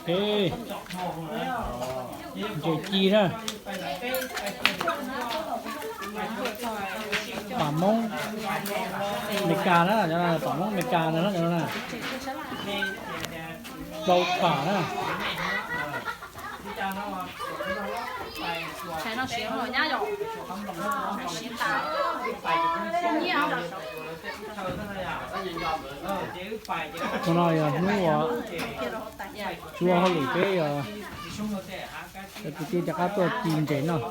Ê, ntses ci na. Pam Hmoob Amelikas na, pam Hmoob Amelikas na, na. Rau pham na. Hnub no yog hnub uas tsis ua hauj lwm peb yog cov kwv tij rov qab tuaj ci ntses noj.